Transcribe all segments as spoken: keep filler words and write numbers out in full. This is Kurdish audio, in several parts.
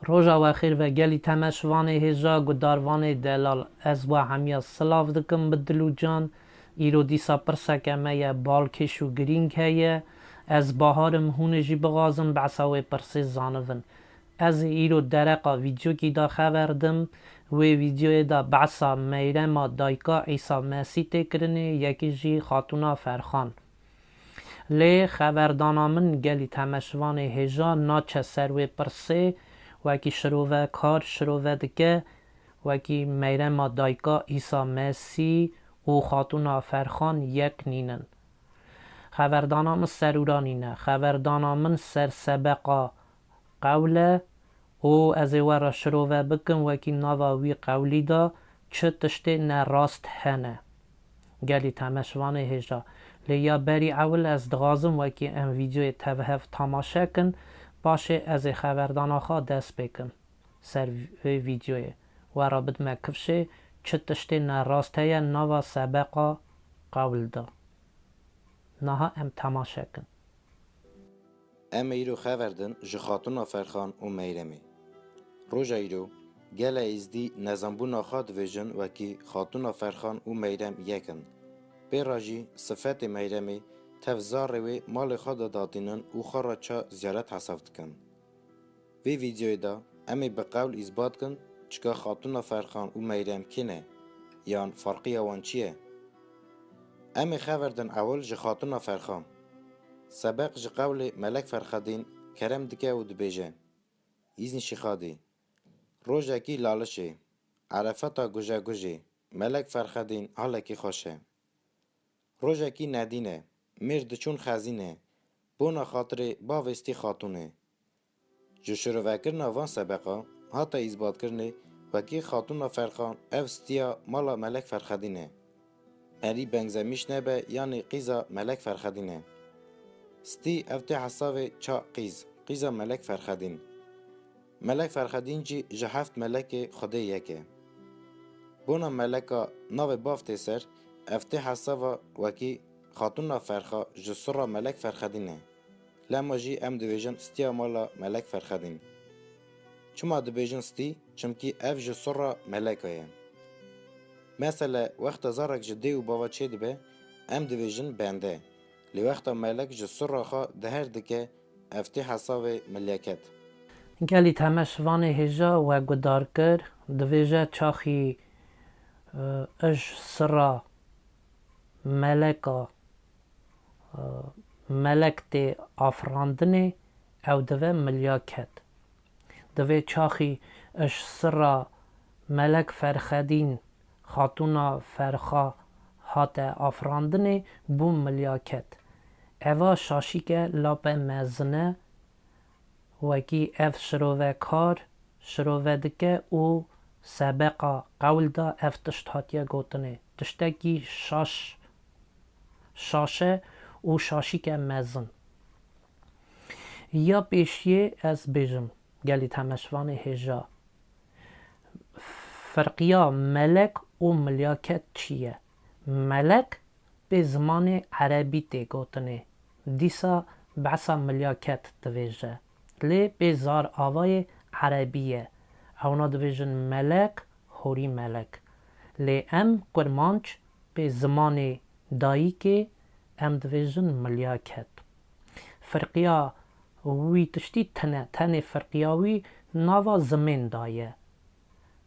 Roja we xêr ve gelî temeşvanê hêja, gudarvanê delal. Ez we hemiya silav dikim bi dil û can. Îro dîsa pirseke me ye, balkêş û girîng heye. Ez bahar im, hûn ê jî bixwazin behsa wê pirsê zanivin. Ez ê îro dereqa vîdyokî de xever dim. Wê vîdyoyê de behsa Meyrema dayika Îsa Mesî tê kirinê, yekî jî Xatûna Ferxan. Lê xeverdana min gelî temeşvanê hêja naçe ser wê pirsê, wekî şirovekar şirove dike, wekî Meyrema dayika Îsa Mesî û Xatûna Ferxan yek nînin. Xeverdana min serûra nîne, xeverdana min ser sebeqa qewl e û ez ê we re şirove bikim wekî nava wî qewlî de çi tiştê nerast hene. Gelî temeşvanê hêja. Lê ya berî ewil ez dixwazim wekî em vîdyoyê tev hev tamaşe kin, paşê ez ê xeverdana xwe dest pê kim. Ser vê vîdyoyê we re bidime kifşê çi tiştê nerast heye nava sebeqa qewl de. Niha em temaşe kin. Em ê îro xever din ji Xatûna Ferxan û Meyremê. Roja îro, gelê Êzdî nezanbûna xwe dibêjin wekî Xatûna Ferxan û Meyrem yek in. Pê re jî sifetê Meyremê tev zarê wê malê xwe de datînin û xwe re ça ziyaret hesab dikin. Vê vîdyoyê de em ê bi qewl îsbat kin çika Xatûna Ferxan û Meyrem kê ne, yan ferqiya wan çi ye? Em ê xever din ewil ji Xatûna Ferxan. Sebeq ji qewlê Melek Ferxedîn kerem dike û dibêje, Îznî Şîxadî. Rojekî lalişê, erefeta gujegujê, Melek Ferxedîn halekî xweş e. Rojekî nedîn e, mêr diçûn xezînê, bona xatirê bavê Stî Xatûnê. Ji şirovekirina van sebeqa hate îsbatkirinê wekî Xatûna Ferxan ev stiya mala Melek Ferxedîn e. Erî bengzemîş nebe yanî qîza Melek Ferxedîn e. Stî ev tê hesavê ça qîz, qîza Melek Ferxedîn. Melek Ferxedîn jî ji heft melekê Xwedê yek e. Bona meleka navê bav tê ser, ev tê hesava wekî Xatûna Ferxa ji sura Melek Ferxedîn e. Lema jî em dibêjin stiya mala Melek Ferxedîn. Çima dibêjin stî? Çimkî ev ji sura meleka ye. Mesele, wexta zarek ji dê û bava çêdibe, em dibêjin bende. Lê wexta melek ji sura xwe deher dike, ev tê hesavê milyaket. Gelî temeşvanê hêja we gudar kir, dibêje çaxî, e, ij sira meleka, e, melek tê afirandinê, ew dive milyaket. Divê çaxî ij sira Melek Ferxedîn, Xatûna Ferxa hate afirandinê, bû milyaket. Eva şaşîke lape mezin e, wekî ev şirovekar şirove dike û sebeqa qewl de ev tişt hatiye gotinê. Tiştekî şaş, şaş e û şaşîke mezin. Ya pêşiyê ez bêjim, gelî temeşvanê hêja, firqiya melek û milyaket çi ye? Melek pê zimanê erebî tê gotinê. Dîsa behsa milyaket divêje. Lê pê zar avayê erebî ye. Ewna dibêjin melek, horî melek. Lê em kurmanc pê zimanê dayikê em dibêjin milyaket. Firqiya wî tiştî tine, tenê firqiya wî nava zimên daye.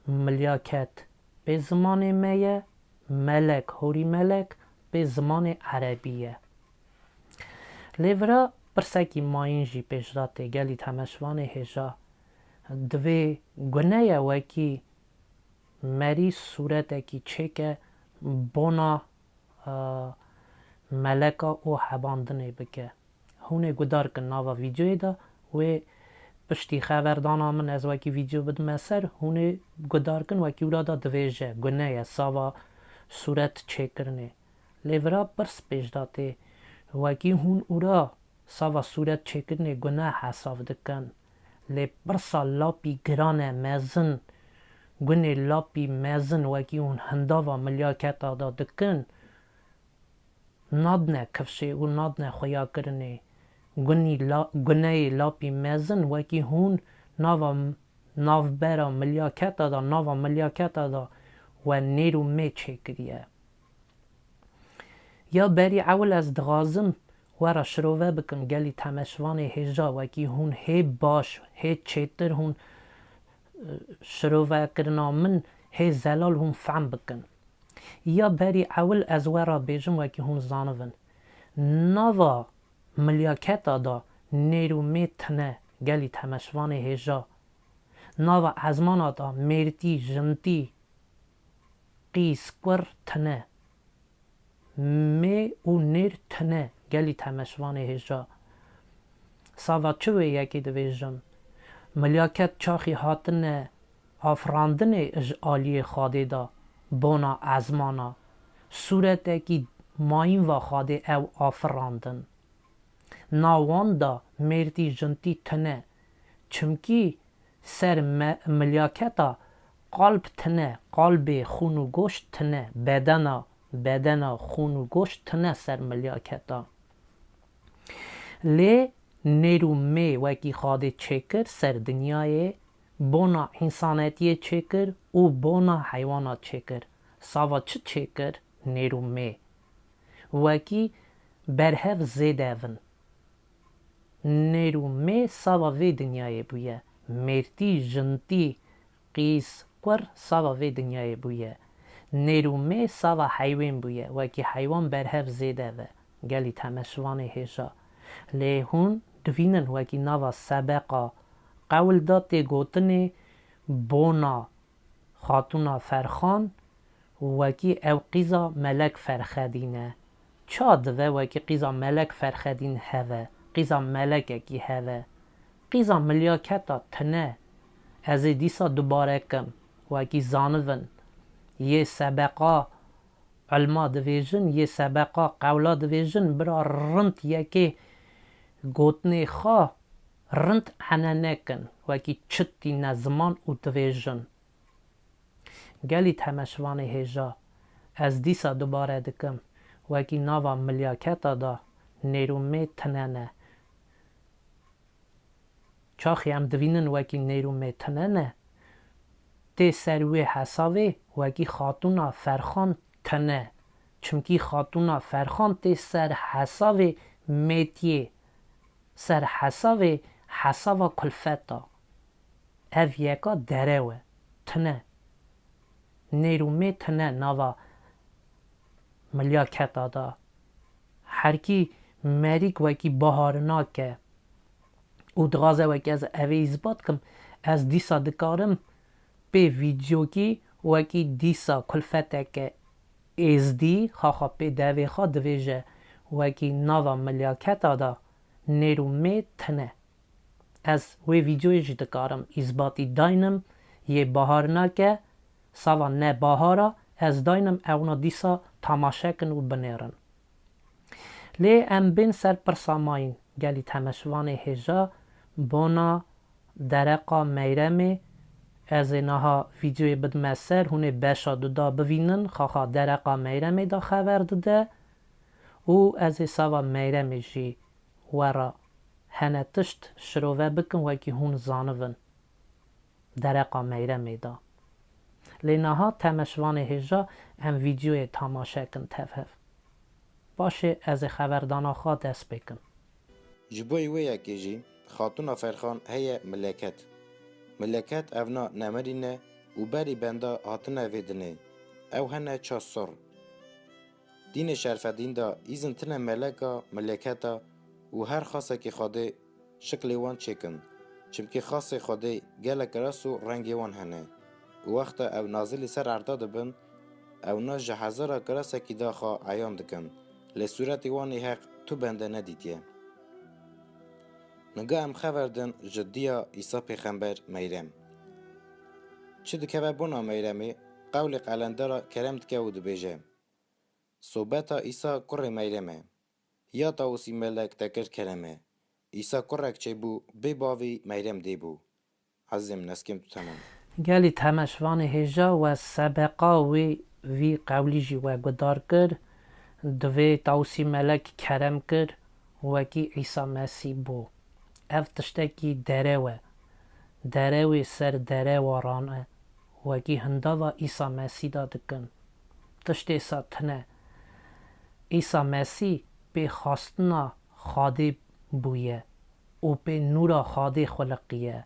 Milyaket pê zimanê me ye, melek, horî melek pê zimanê erebî ye. Lê vira pirsekî mayîn jî pêş de tê, gelî temeşvanê hêja. Divê gune ye wekî merî sûretekî çêke bona, e, meleka û hebandinê bike. Hûn ê guhdar kin nava vîdyoyê de, wê piştî xeverdana min ez wekî vîdyo bidime ser, hûn ê guhdar kin wekî wira de divêje, gune ye, sava sûret çêkirinê. Lê vira pirs pêş de tê, wekî hûn ûra sava sûret çêkirinê gune hesav dikin. Lê pirsa lapî giran e, mezin, gunê lapî mezin wekî hûn hindava milyaketa de dikin, nadine kifşê û nadine xuyakirinê. Gunî la-, guneyê lapî mezin wekî hûn nava m-, Navbera milyaketa da, nava milyaketa da we nêr û mê çêkiriye. Ya berî ewil ez dixwazim we re şirove bikim, gelî temeşvanê hêja, wekî hûn hê baş, hê çêtir hûn, e, şirovekirina min hê zelal hûn fehm bikin. Ya berî ewil ez we re bêjim, wekî hûn zanivin. Nava milyaketa da nêr û mê tine, gelî temeşvanê hêja. Nava ezmana da mêrtî, jintî, qîz, kur tine. Mê û nêr tine, gelî temeşvanê hêja. Sava çi wê yekê divêjim? Milyaket çaxî hatine afirandinê ji aliyê Xwedê de, bona ezmana. Sûretekî mayîn va Xwedê ew afirandin. Na wan de mêrtî jintî tine. Çimkî ser me-, milyaketa qalb tine, qalbê xûn û goşt tine, bedena, bedena xûn û goşt tine ser milyaketa. Lê nêr û mê wekî Xwedê çêkir ser dinyayê, bona însanetiyê çêkir û bona heywana çêkir. Sava çi çêkir? Nêr û mê. Wekî berhev zêde vin. Nêr û mê sava vê dinyayê bûye. Mêrtî, jintî, qîz, kur sava vê dinyayê bûye. Nêr û mê sava heywên bûye. Wekî heywan berhev zêde ve. Gelî temeşvanê hêja. Lê hûn divînin wekî nava sebeqa qewil da tê gotinê bona Xatûna Ferxan wekî ew qîza Melek Ferxedîn e. Ça dive wekî qîza Melek Ferxedîn heve, qîza melekekî heve? Qîza milyaketa tine. Ez ê dîsa dubare kim, wekî zanivin. Yê sebeqa ilma divêjin, yê sebeqa qewla divêjin, bira rind yekê gotinê xwe rind ene nekin, wekî çi tîne ziman û divêjin. Gelî temeşvanê hêja, ez dîsa dubare dikim, wekî nava milyaketa da nêr û mê tine ne. Çaxî em divînin wekî nêr û mê tine ne, tê ser wê hesavê wekî Xatûna Ferxan tine. Çimkî Xatûna Ferxan tê ser hesavê mêtiyê, ser hesavê hesava kulfeta. Ev yeka derew e, tine. Nêr û mê tine nava milyaketa da. Herkî merîk wekî baharinake û dixwaze wekî ez evê îzbat kim, ez dîsa dikarim pê vîdyokî wekî dîsa kulfeteke êzdî xaxa pê devê xwe divêje, wekî nava milyaketa da nêr û mê tine. Ez wê vîdyoyê jî dikarim îzbatî daynim, yê baharinake, sava ne bahara, ez daynim ewna dîsa tamaşe kin û binêrin. Lê em bên ser pirsa mayîn, gelî temeşvanê hêja, bona dereqa Meyremê, ez ê niha vîdyoyê bidime ser, hûn ê beşa duda bivînin, xaxa dereqa Meyremê da xever dide û ez ê sava Meyremê jî we re hene tişt şirove bikim wekî hûn zanivin. Dereqa Meyremê da. Lê niha temeşvanê hêja em vîdyoyê tamaşe kin tev hev. Paşê ez ê xeverdana xwe dest pê kim. Ji bo wê yekê jî Xatûna Ferxan heye mileket. Mileket evna nemirî ne û berî benda hatine vê dinê. Ew hene ça sor. Dînê Şerfedîn de îzin tine meleka, mileketa û her xasekî Xwedê şiklê wan çêkin. Çimkî xasê Xwedê gelek ras û rengê wan hene. Û wexta ew nazilî ser erda dibin, ewna ji hezara kirasekî de xwe eyan dikin. Lê sûretê wan ê heq tu bende nedîtiye. Niga em xever din ji diya Îsa Pêxember Meyrem. Çi dikeve bona Meyremê, qewlê qelendera kerem dike û dibêje: Sobeta Îsa kurê Meyrem e. Ya Tawusî Melek te kir kerem e. Îsa kurek çêbû, bê bavî Meyrem dê bû. Ezîzê min, ez kêm tu temam. Gelî temeşvanê hêja we sebeqa wê vî qewlî jî we guhdar kir. Divê Tawusî Melek kerem kir, wekî Îsa Mesîh bû. Ev tiştekî derew e. Dere wê ser dere waran e, wekî hindava Îsa Mesî da dikin. Tiştê sa tine. Îsa Mesî pê xastina Xadê bûye û pê nûra Xadê xuliqiye.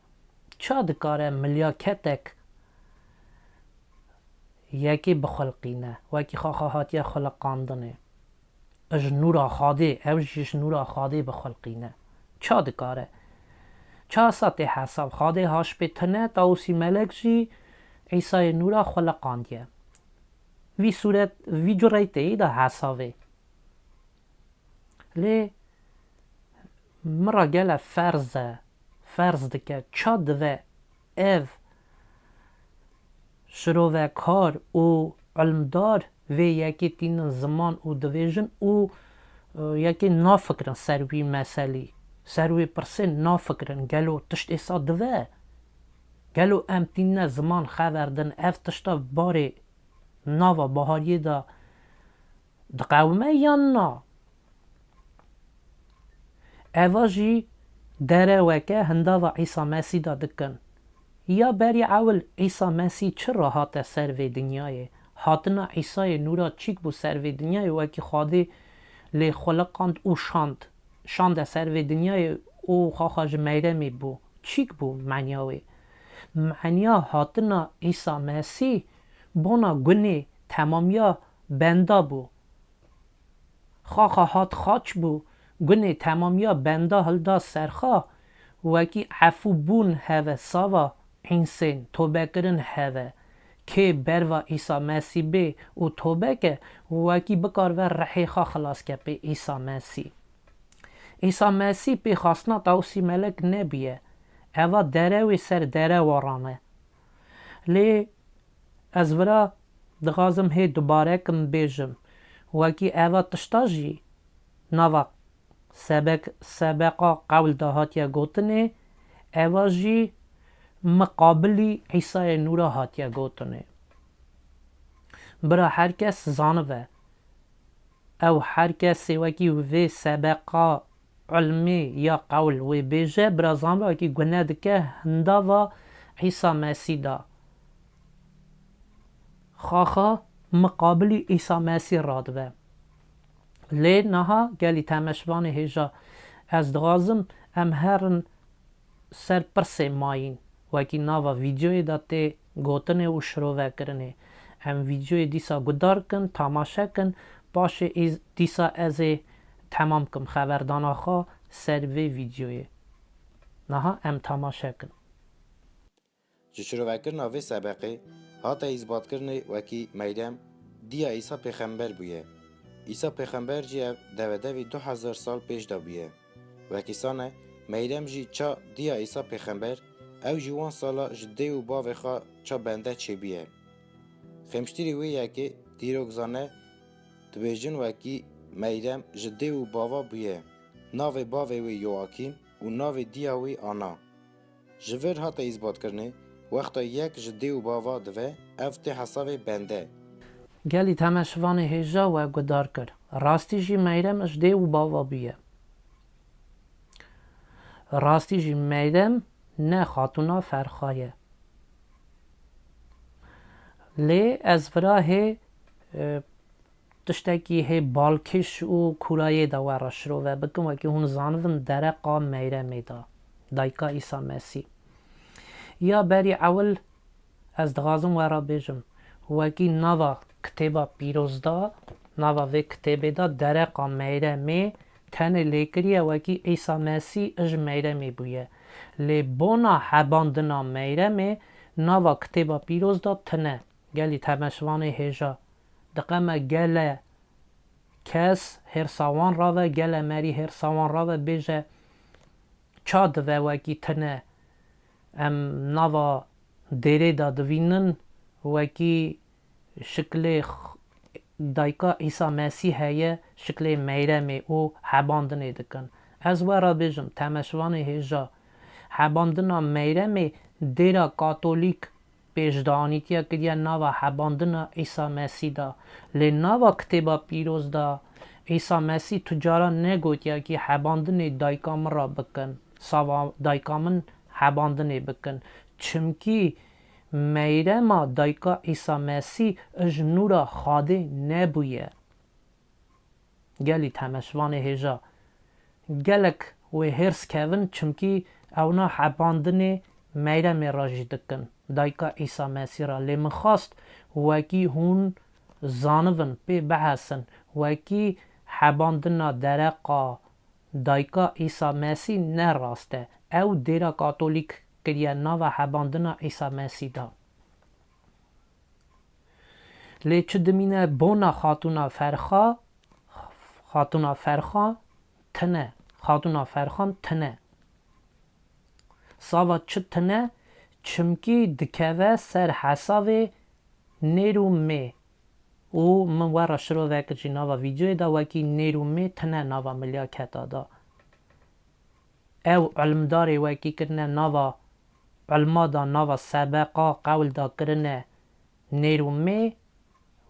Ça dikare milyaketek yekê bixulqîne, wekî xaxa hatiye xuliqandinê? Ji nûra Xadê, ew jî ji nûra Xadê bixulqîne. Ça dikare? Ça sa tê hesab? Xadê haş pê tine, Tawusî Melek jî Îsayê nûra xuliqandiye. Vî sûret, vî cureyteyî de hesavê. Lê min re gele ferz e, ferz dike, ça dive ev şirovekar û ilmdar vê yekê tînin ziman û divêjin û, e, yekê nafikirin ser wî meselî, ser wî pirsê nafikirin. Gelo tişt êsa dive? Gelo em tînine ziman xever din, ev tişta barê nava bahariyê de diqewime yan na? Eva jî dereweke hindava Îsa Mesî de dikin. Ya berî ewil Îsa Mesî çi re hate ser vê dinyayê? Hatina Îsayê nûra çîk bû ser vê dinyayê, wekî Xwedê lê xuliqand û şand. Şande ser vê dinyayê û xaxa ji Meyremê bû. Çîk bû menya wê? Menya hatina Îsa Mesî bona gunê temamiya benda bû. Xaxa hat xaç bû, gunê temamiya benda hilda serxa, wekî efûbûn heve sava însên, tobekirin heve. Kê berva Îsa Mesî bê û tobe ke, wekî bikarive rihê xwe xilas ke pê Îsa Mesî. Îsa Mesî pê xastina Tawusî Melek nebûye. Eva dere wê ser dere waran e. Lê ez vira dixwazim hê dubare kim bêjim, wekî eva tişta jî nava sebek-, sebeqa qewl de hatiye gotinê, eva jî miqabilî Îsayê nûra hatiye gotinê. Bira her kes zanive, ew her kesê wekî vê sebeqa ilmê ya qewl wê bêje, bira zanive wekî gune dike hindava Îsa Mesî da. Xaxa miqabilî Îsa Mesî radibe. Lê niha gelî temeşvanê hêja, ez dixwazim em herin ser pirsê mayîn, wekî nava vîdyoyê de tê gotinê û şirovekirinê. Em vîdyoyê dîsa guhdar kin, tamaşe kin, paşê îz-, dîsa ez ê temam kim xeberdana xwe ser vê vîdyoyê. Niha em tamaşe kin. Ji şirovekirina vê sebeqê hate îsbatkirinê wekî Meyrem diya Îsa Pêxember bûye. Îsa Pêxember jî ev devedevî du hezar sal pêş de bûye. Wekî sane Meyrem jî ça diya Îsa Pêxember, ew jî wan sala ji dê û bavê xwe ça bende çêbûye. Xêmştîrî wê yekê dîrokzane dibêjin wekî Meyrem ji dê û bava bûye. Navê bavê wê Yoakîm û navê diya wî Ana. Ji vir hate îsbatkirinê, wexta yek ji dê û bava dive, ev tê hesavê bende. Gelî temeşvanê hêja we guhdar kir. Rastî jî Meyrem ji dê û bava bûye. Rastî jî Meyrem ne xatûna Ferxa ye. Lê ez vira hê, e, tiştekî hê balkêş û kûrayê de we re şirove bikim, wekî hûn zanibin dereqa Meyremê de, dayika Îsa Mesî. Ya berî ewil ez dixwazim we re bêjim, wekî nava Kitêba Pîroz de, nava vê kitêbê de dereqa Meyremê tenê lêkiriye wekî Îsa Mesî ji Meyremê bûye. Lê bona hebandina Meyremê nava Kitêba Pîroz de tine. Gelî temeşvanê hêja. Diqeme gele kes hêrsa wan rave, gele merî hêrsa wan rave, bêje, ça dive wekî tine em nava dêrê de divînin, wekî şiklê x-, dayika Îsa Mesîh heye, şiklê Meyremê û hebandinê dikin. Ez we re bêjim, temeşvanê hêja, hebandina Meyremê dêra katolîk pêş de anîtiye kiriye nava hebandina Îsa Mesî de. Lê nava Kitêba Pîroz de Îsa Mesî tu cara negotiye kî hebandinê dayika min re bikin. Sava dayika min hebandinê bikin. Çimkî meyrema dayika Îsa Mesîh ji nûra Xadê nebûye. Gelî temeşvanê hêja. Gelek wê hêrs kevin, çimkî ewna hebandinê meyremê re jî dikin, dayika Îsa Mesîh re. Lê min xwest wekî hûn zanibin, pê bihesin, wekî hebandina dereqa dayika Îsa Mesîh ne rast e. Ew dêra katolîk kiriye nava hebandina Îsa Mesîh de. Lê çi dimîne bona xatûna Ferxa, xatûna Ferxa tine, xatûna Ferxan tine. Sava çi tine? Çimkî dikeve ser hesavê nêr û mê. Û min we re şirovek jî nava vîdeoyê de, wekî nêr û mê tine nava milyaketa de. Ew ilmdarê wekî kirine nava ilma de, nava sebeqa qewl de kirine nêr û mê,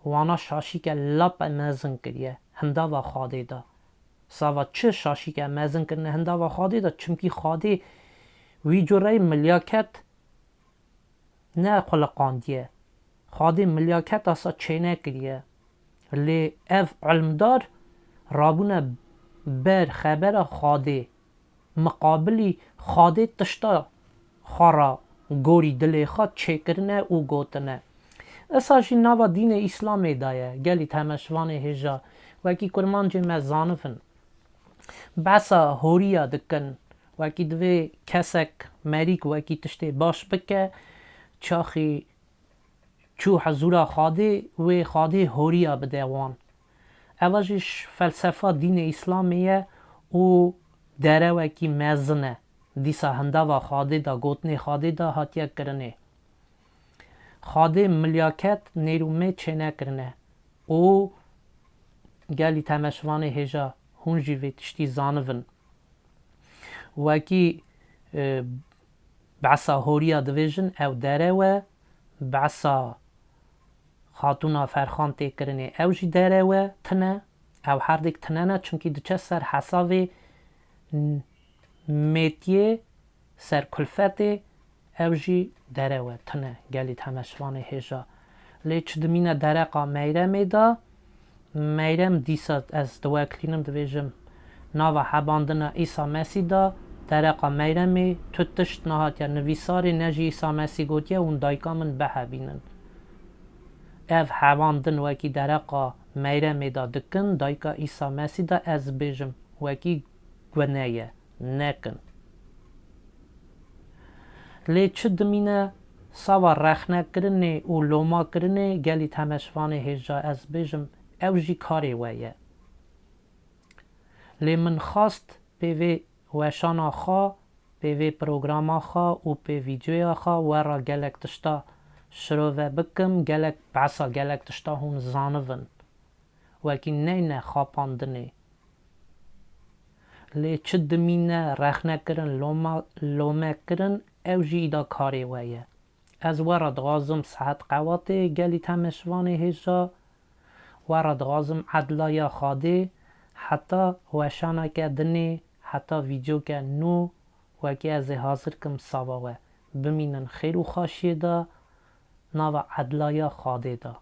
wana şaşîke lape mezin kiriye hindava Xadê de. Sava çi şaşîke mezin kirine hindava Xadê de? Çimkî Xadê wî cureyî milyaket ne xuliqandiye. Xadê milyaketa sa çênekiriye. Lê ev ilmdar rabûne ber xebera Xadê. Miqabilî Xadê tişta xwe re gorî dilê xwe çêkirine û gotine. Esa jî nava dînê Îslamê de ye, gelî temeşvanê hêja, wekî kurmancê me zanivin. Behsa horiya dikin, wekî divê kesek merîk wekî tiştê baş bike, çaxî çû hezûra Xadê, wê Xadê horiya bide wan. Eva jî ji felsefa dînê Îslamê ye û derewekî mezin e. Dîsa hindava Xadê de, gotinê Xadê de hatiye kirinê. Xadê milyaket nêr û mê çênekirine û gelî temeşvanê hêja hûn jî vê tiştî zanivin. Wekî, e, behsa horiya divêjin, ew derew e, behsa xatûna Ferxan tê kirinê, ew jî derew e, tine, ew herdêk tine ne, çimkî diçe ser hesavê n-, mêtiyê, ser kulfetê, ew jî derew e, tine, gelî temeşvanê hêja. Lê çi dimîne dereqa meyremê de, meyrem dîsa ez diweklînim, divêjim, nava hebandina Îsa Mesîh de, dereqa meyremê tu tişt nehatiye nivîsarê, ne jî Îsa Mesîh gotiye hûn dayika min bihebînin. Ev hebandin wekî dereqa meyremê de dikin, dayika Îsa Mesîh de ez bêjim, wekî gune ye, nekin. Lê çi dimîne sava rexnekirinê û lomakirinê, gelî temeşvanê hêja, ez bêjim, ew jî karê we ye. Lê min xwest pê vê weşana xwe, pê vê programa xwe û pê vîdeoya xwe we re gelek tişta şirove bikim, gelek behsa gelek tişta hûn zanivin. Wekî neyne xapandinê. Lê çi dimîne rexnekirin, loma-, lomekirin, ew jî îda karê we ye. Ez we re dixwazim sihet qewatê, gelî temeşvanê hêja, we re dixwazim edlaya Xadê, heta weşaneke dinê, heta vîdeoke nû, wekî ez ê hazir kim sava we. Bimînin xêr û xaşiyê de, nava edlaya Xadê de.